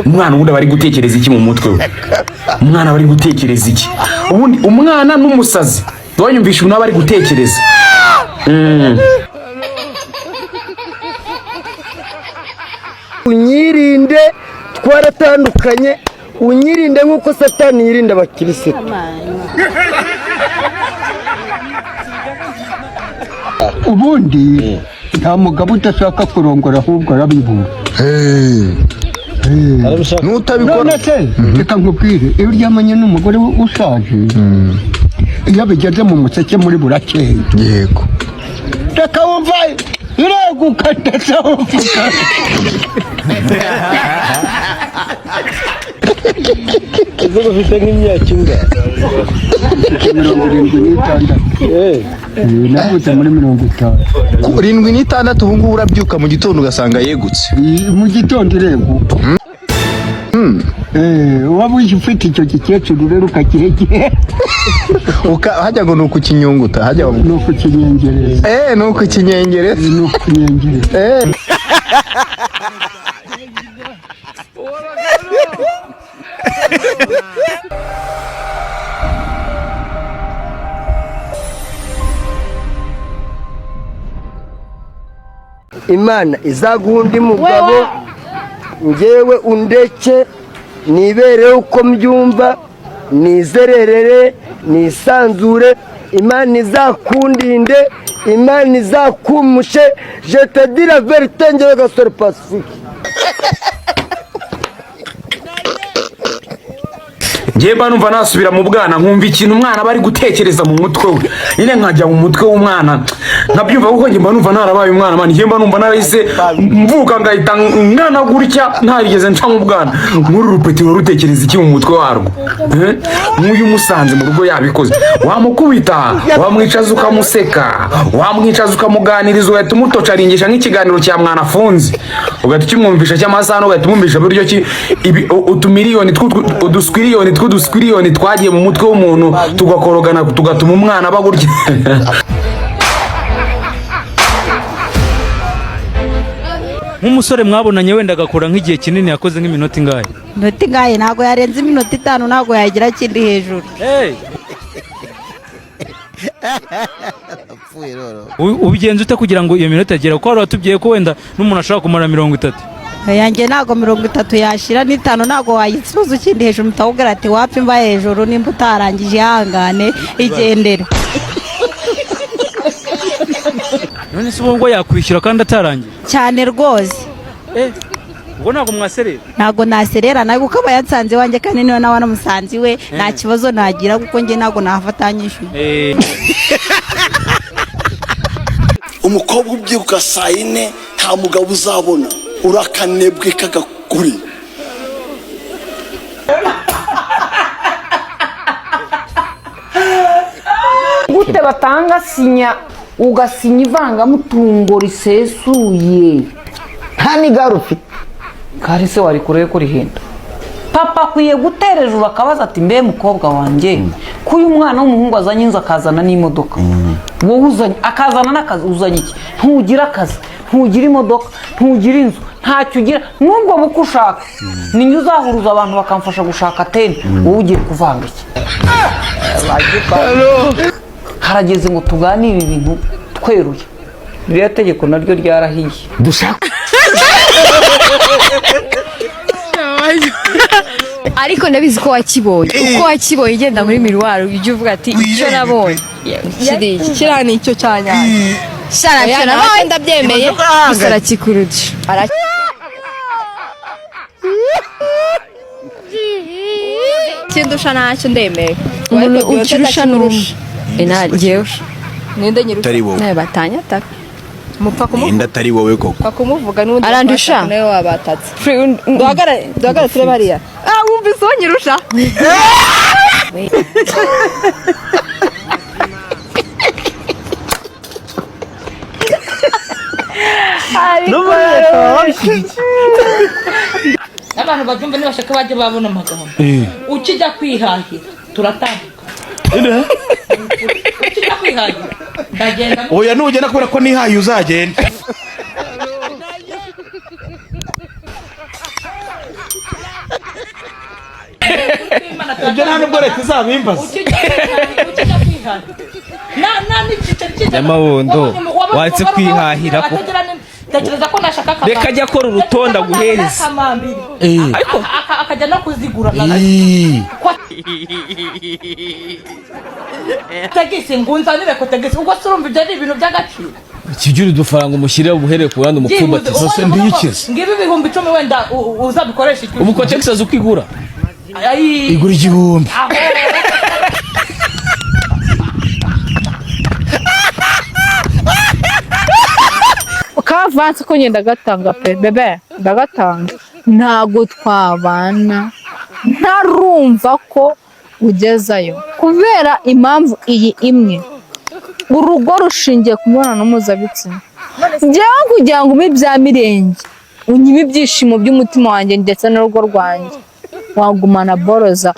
Umwana ubundi aba ari gutekereza iki mu mutwe we? Umwana aba ari gutekereza iki? Ubundi umwana n'umusazi wanyumvisha umuntu aba ari gutekereza. Unyirinde, twaratandukanye. Unyirinde nk'uko Satani yirinda abakirisitu. Ubundi nta mugabo udashaka kurongora, ahubwo arabibura. N'utabikora. None se reka nkubwire, iyo uryamanye n'umugore ushaje, iyo bigeze mu museke muri burakeye, reka wumva ireguka, ndetse wumva. Ufite nk'imyaka ingahe? 76. Navutse muri 50. 76, ubu ngubu urabyuka mu gitondo ugasanga yegutse? Mu gitondo ireguka. Waba ufite icyo gikecuru rero ukakiregera. Hajya ngo ni ukukinyunguta hajya. Ni ukukinyengereza. Ni ukukinyengereza. Ni ukukinyengereza. Imana izaguha undi mugabo, ngewe undeke nibereho uko mbyumva, nizererere, nisanzure. Imana izakundinde, Imana izakumushe. Je te dis la vérité, ngewe Gasore Pacifique. Njye mba numva nasubira mu bwana, nkumva ikintu umwana aba ari gutekereza mu mutwe we nyine, nkajya mu mutwe w'umwana nkabyumva, kuko njye mba numva narabaye umwana. Man, njye mba numva narahise mvuka ngahita ngana gutya, ntarigeze nca mu bwana. Nk'uru rupeti ruba rutekereza iki mu mutwe warwo? Eh? Nk'uyu umusanze mu rugo yabikoze, wamukubita, wamwicaza ukamuseka, wamwicaza ukamuganiriza, ugahita umutocaringisha nk'ikiganiro cya Mwanafunzi, ugahita ukimwumvisha cy'amasaha, ugahita umwumvisha buryo ki utumiliyoni uduswiriyoni tw'uduswiriyoni twagiye mu mutwe w'umuntu, tugakorogana, tugatuma umwana aba gutya. Nk'umusore mwabonanye wenda agakora nk'igihe kinini, yakoze nk'iminota ingahe? Inota ingahe? Ntabwo yarenza iminota 5, ntabwo yagira kindi hejuru. Hey! Ubigenza ute kugira ngo iyo minota igere? Kuko hari watubwiye ko wenda n'umuntu ashobora kumara 30. Yanjye ntabwo 30 yashira, n'itanu ntabwo wayisubiza ukindi hejuru. Mutawubwira ati: "Wapfa imva hejuru, nimba utarangije ihangane igendere." None se ubwo ngo yakwishyura kandi atarangiye? Cyane rwose. Ubwo ntabwo mwaserera? Ntabwo naserera nawe, kuko aba yansanze iwanjye, kandi niba nawe anamusanze iwe, nta kibazo nagira, kuko njye ntabwo nahafata anyishyuye. Umukobwa ubyibuka saa 4 nta mugabo uzabona, urakanebwe kagakuri. Gute batanga sinya, ugasinya ivangamutungo risesuye, nta n'igare ufite? Gare se wari kure ko rihenda? Papa akwiye gutera hejuru akabaza ati: "Mbe mukobwa wanjye, ko uyu mwana w'umuhungu azanye inzu, akazana n'imodoka, wowe uzanye, akazana n'akazi, uzanye iki? Ntugira akazi, ntugira imodoka, ntugira inzu, ntacyo ugira. N'ubwo bukwe ushaka ni njye uzahuruza abantu bakamfasha gushaka teni, wowe ugiye kuvanga iki?" Harageze ngo tuganire ibintu tweruye. Ririya tegeko naryo ryarahiye. Ariko ndabizi ko wakibonye, uko wakibonye ugenda muri miroir, ujya uvuga ati: "Icyo nabonye kiriya." Kiriya ni icyo cya nyacyo. Shara. Oya, cyo ntacyo, nabonye. Ndabyemeye. Gusa arakikurusha. Kindusha ntacyo, ndemeye. Umuntu Ariko Beyonce ukirusha ni umwe. ndakimurusha. Njyewe. Ninde nyirusha? Atari wowe. Nawe batanyataka. Mupfa kumuvuga. Ninde atari wowe koko? Mupfa kumuvuga n'ubundi. Arandusha? Wabataka nawe wabatatse. Duhagarare, duhagarare turebe hariya. Ah, wumvise uwo nyirusha? N'abantu babyumva nibashaka bajye babona amagambo. Ukijya kwihahira turatandukana, ukijya kwihahira ndagenda. Oya, nugenda kubera ko nihaye uzagenda. Ibyo nta nubwo leta izabimbaza. Ukijya kwihana nta n'igiceri cy'ijana. Nyamabondo, Wabonye watse umugore kwihahira ko. atagira tekereza ko nashaka akamambiri. Reka ajye akora urutonde Tekereza ko aguhereze. nashaka akamambiri. Ariko Akajya no kuzigura. Tegisi ngo unzanire ko tegisi, ubwo se urumva ibyo ari ibintu by'agaciro? Kijya udufaranga umushyire ubuhere ku ruhande umupfumbatize. Ngibi 10,000 wenda uzabikoresha icyo. Ubu ko Texas uko igura? Ayi. Igura 1000. Aho. Kavansi ko ngenda gatanga pe bebe, ndagatanga, ntago twabana ntarumva ko ugezayo kubera impamvu iyi imwe: urugo rushingiye ku mibonano mpuzabitsina. Njyewe kugira ngo umpe ibya mirenge, unyime ibyishimo by'umutima wanjye ndetse n'urugo rwanjye, wagumana boroza.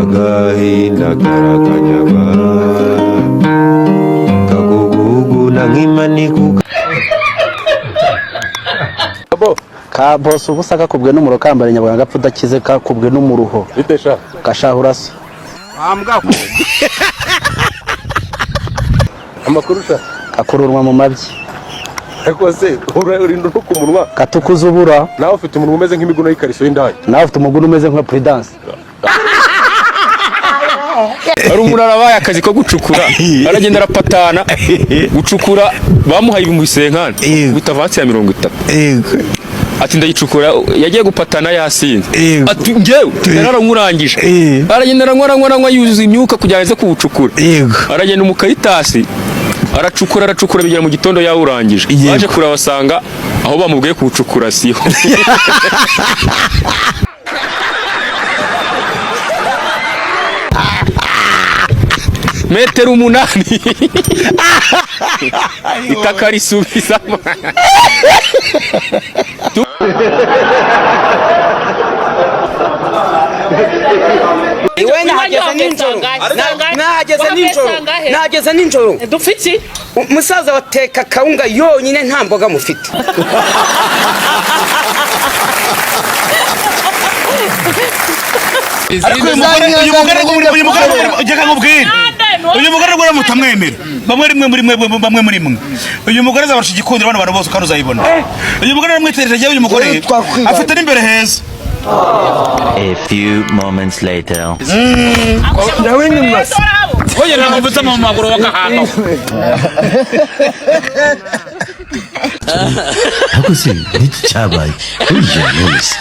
Agahinda karakanyagwa kaguguguna nk'imanikuka. Ka boss ubusa kakubwe n'umuro kambara inyabwanga gapfa udakize kakubwe n'umuruho gashahura se. Amakuru sha? Kakururwa mu mabyi. Ariko se urinda no ku munwa? Katukuza ubura. Nawe ufite umunwa umeze nk'imiguno y'ikariso y'indaya. Nawe ufite umuguno umeze nka prudence. Hari umuntu arabaye akazi ko gucukura, aragenda arapatana gucukura, bamuhaye 50,000 bita avansi ya 30. Ati ndayicukura, yagiye gupatana yasinze, ati njyewe nararamurangije, aragenda aranywa aranywa aranywa yuzuza imyuka kugira ngo aze kuwucukura. Aragenda umukayitasi aracukura aracukura, bigera mu gitondo yawurangije, baje kurabasanga aho bamubwiye kuwucukura siho. Metero 8 itaka risubizamo. Iwe nahageze nijoro, nahageze nijoro, nahageze nijoro. Dufite Umusaza wateka kawunga yonyine, nta mboga mufite. Ariko uyu mugore reka nkubwire, uyu mugore rwose mutamwemera, bamwe rimwe muri mwe, bamwe muri mwe, uyu mugore azabarusha igikundiro bano bantu bose kandi uzayibona. Uyu mugore aramwitegereje njyewe, uyu mugore afite n'imbere heza. A few moments later. Nawe nyuma se. Oya, ntabwo mvutse mu maguru bakahamba. Ariko se n'iki cyabaye? Burya none se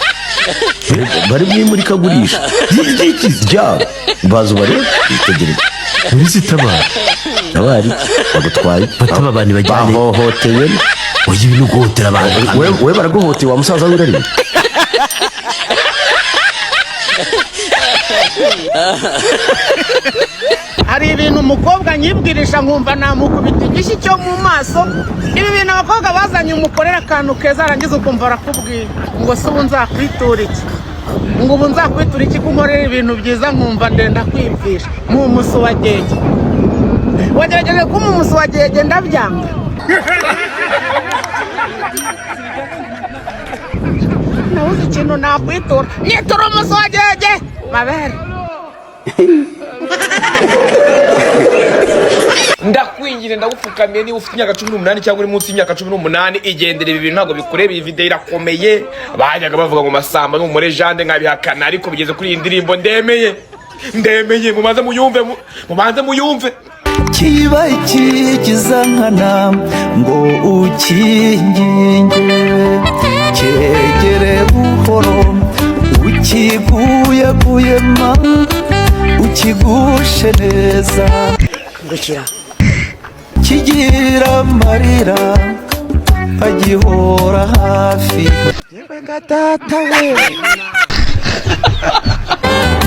bari mu imurikagurisha ry'iki ryabo, baza ubarebe, witegereze polisi itabara tabari bagutwaye. Fata aba bantu bajyane bahohoteye. Oya, ibi ni uguhohotera abantu. We baraguhoteye wa musaza we, urareba. Hari ibintu umukobwa nyibwirisha nkumva namukubita igishyi cyo mu maso. Ibi bintu abakobwa bazanye, umukorera akantu keza, arangiza ukumva arakubwira ngo se ubu nzakwitura iki, ngo ubu nzakwitura iki ko unkorera ibintu byiza, nkumva ndenda kwipfisha. Mu musi wa gege wagerageje kumpa umusi wa gege ndabyanga. Nabuze ikintu nakwitura, nyitura umusi wa gege mabere. Ndakwinginze, ndagupfukamiye, niba ufite imyaka 18 cyangwa uri munsi y'imyaka 18, igendere, ibi bintu ntabwo bikureba. Iyi video irakomeye. Bajyaga bavuga ngo Masamba ni umurejande nkabihakana, ariko bigeze kuri iyi ndirimbo ndemeye, ndemeye. Mubanze muyumve, mubanze muyumve. Kiba kigiza nkana ngo ukinginge, cyegere buhoro ukiguyaguyema ukigushe neza. Gukira. Kigira amarira agihora hafi. Data we.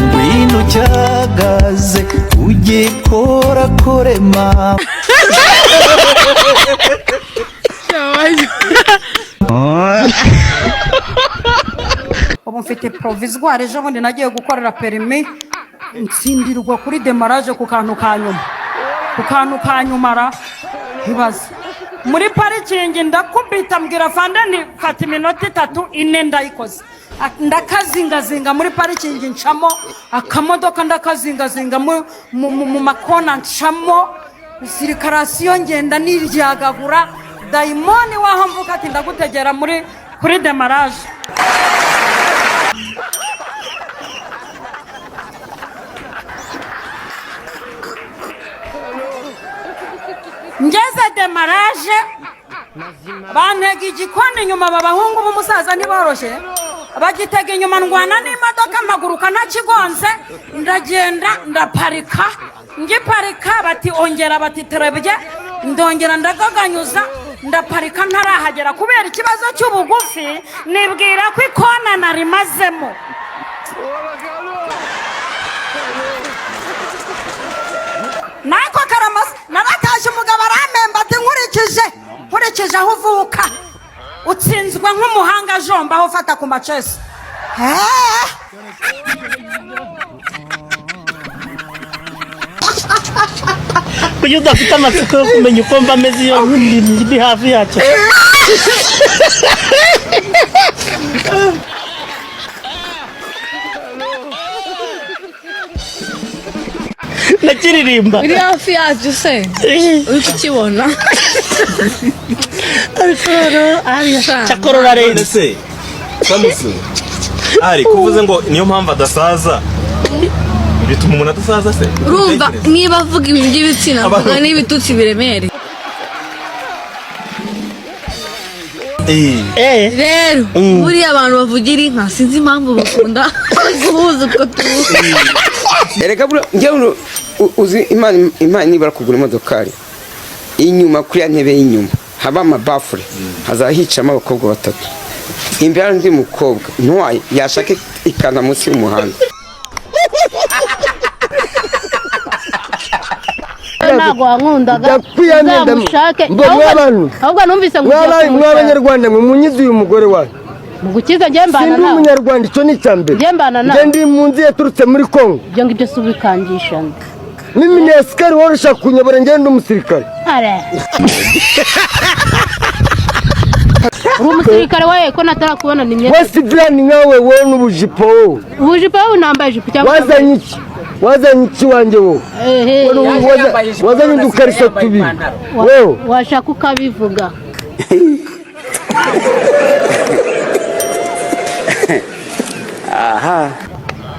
Ngwino cyagaze ugikorakorema. Ubu mfite provisoire, ejo bundi nagiye gukorera permis nsindirwa kuri démarrage ku kantu ka nyuma, ku kantu ka nyuma ra. Ibaze muri parikingi, ndakubita, mbwira fande nti fata iminota 3, 4, ndayikoze. Ndakazingazinga muri parikingi, ncamo akamodoka, ndakazingazinga mu makona, ncamo circulation, ngenda niryagagura. Dayimoni waho mvuka ati ndagutegera muri kuri démarrage. Ngeze démarrage, bantega igikoni inyuma. Aba bahungu b'umusaza ntiboroshye, bagitega inyuma, ndwana n'imodoka, mpaguruka ntakigonze, ndagenda ndaparika. Ngiparika bati ongera, bati terebye, ndongera ndagaganyuza, ndaparika. Ntarahagera, kubera ikibazo cy'ubugufi, nibwira ko ikona narimazemo. Nako karamasa naratashye, umugabo arampemba ati nkurikije aho uvuka utsinzwe nk'umuhanga jomba aho ufata ku macesi. Eh? Kuki udafite amatsiko yo kumenya uko mba meze iyo ndi hafi yacyo? Ndakiririmba. Uri hafi yacyo se uri kukibona? Ariko rero cyakora urarenze. Se Samusi ari kuvuze ngo niyo mpamvu adasaza, bituma umuntu adasaza se? Urumva niba avuga ibintu by'ibitsina, avuga n'ibitutsi biremereye. Rero buriya abantu bavugira inka, sinzi impamvu bakunda guhuza utwo tuntu. Erega buriya njyewe uzi Imana nibara kugura imodokari, inyuma kuri ya ntebe y'inyuma haba amabafure, hazaba hicamo abakobwa batatu, imbere hari undi mukobwa ntwaye yashaka ikanda munsi y'umuhanda. Ntabwo wankundaga. Ndakwiyamye. Uzamushake. Mbona abantu. Ahubwo numvise ngo ugiye Mwabaye kumushaka. mw'abanyarwanda mwe, munyize uyu mugore wanyu. Mugukiza njye mbana Sindi nawe. umunyarwanda, icyo ni icya mbere. Njye mbana nawe. Njye ndi impunzi yaturutse muri Kongo. Ibyo ngibyo si ubikangisha. Mimi ni askari, wowe ushaka kunyobora, njye ndi umusirikare. Are. Uri umusirikare we ko natarakubona ni imyenda. We civilian nkawe, wowe n'ubujipo wowe. Ubujipo wowe unambaye ijipo cyangwa Wazanye iki? Wazanye iki wanjye wowe? Ehe. Wowe wazanye udukariso tubiri wowe. Washaka ukabivuga. Aha.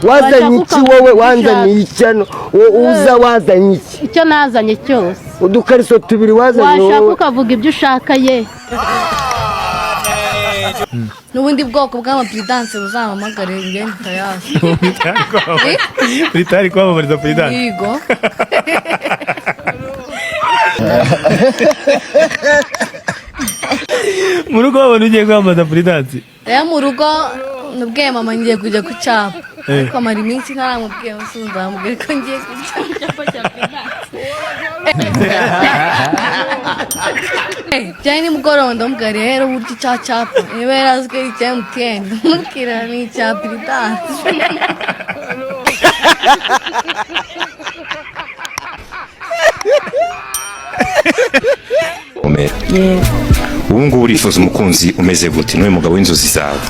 Wazanye iki wowe? Wanzaniye iki hano? Wowe uza wazanye iki? Icyo nazanye cyose. Udukariso tubiri wazanye Washaka wowe. ukavuga ibyo ushaka ye. N'ubundi bwoko bw'amapuridanse buzampamagare, ngende tayazi. Uri tayari kwamamariza perezidansi? Yego. Mu rugo babona ugiye kwamamaza perezidansi? Rero mu rugo nabwiye mama ngiye kujya ku cyapa, ariko amara iminsi ntaramubwiye, gusa nzamubwira ko ngiye ku cyapa cya perezidansi. Byari nimugoroba, ndamubwira rero burya icya cyapa niba yari azi ko ari icya MTN, ndamubwira ni icya perezidansi. Omera, ubu ngubu urifuza umukunzi umeze gute? N'uyu mugabo w'inzozi zawe?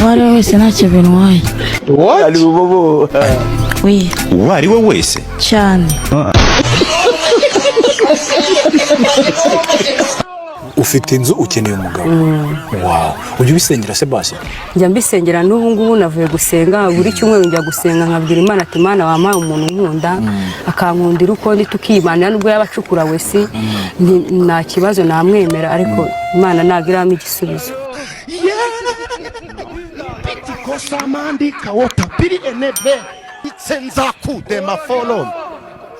Uwo ari we wese ntacyo bintwaye. Oui. Uwo ari we wese? Cyane. Ufite inzu, ukeneye umugabo wawe, ujya ubisengera se basi? Njya mbisengera, n'ubu ngubu navuye gusenga. Buri cyumweru njya gusenga, nkabwira Imana ati Imana wampaye umuntu unkunda, akankundira uko ndi, tukibanira, nubwo yaba acukura wese nta kibazo namwemera, ariko Imana ntabwo irampa igisubizo. Kosamandika wotapiri enebe itse nzakudema folom,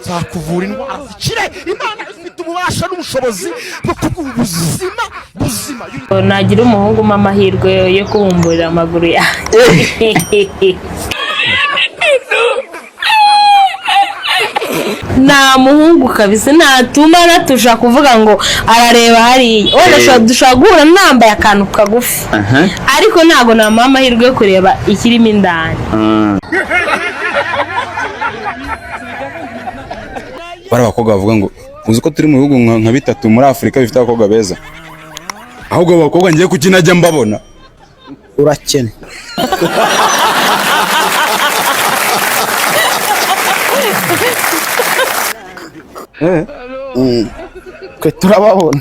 nzakuvura indwara zikire. Imana ifite ububasha n'ubushobozi bwo kuguha ubuzima buzima. Nagira umuhungu umpa amahirwe yo kubumburira amaguru yanjye. Nta muhungu kabisa ntatuma natusha kuvuga ngo arareba hariya wenda. Dushobora guhura nambaye akantu kagufi, ariko ntabwo namuha amahirwe yo kureba ikirimo indani. Bari abakobwa bavuga ngo Uzi ko turi mu bihugu nka bitatu muri Afurika bifite abakobwa beza? Ahubwo abo bakobwa ngiye kuki najya mbabona? Urakene. Twe turababona.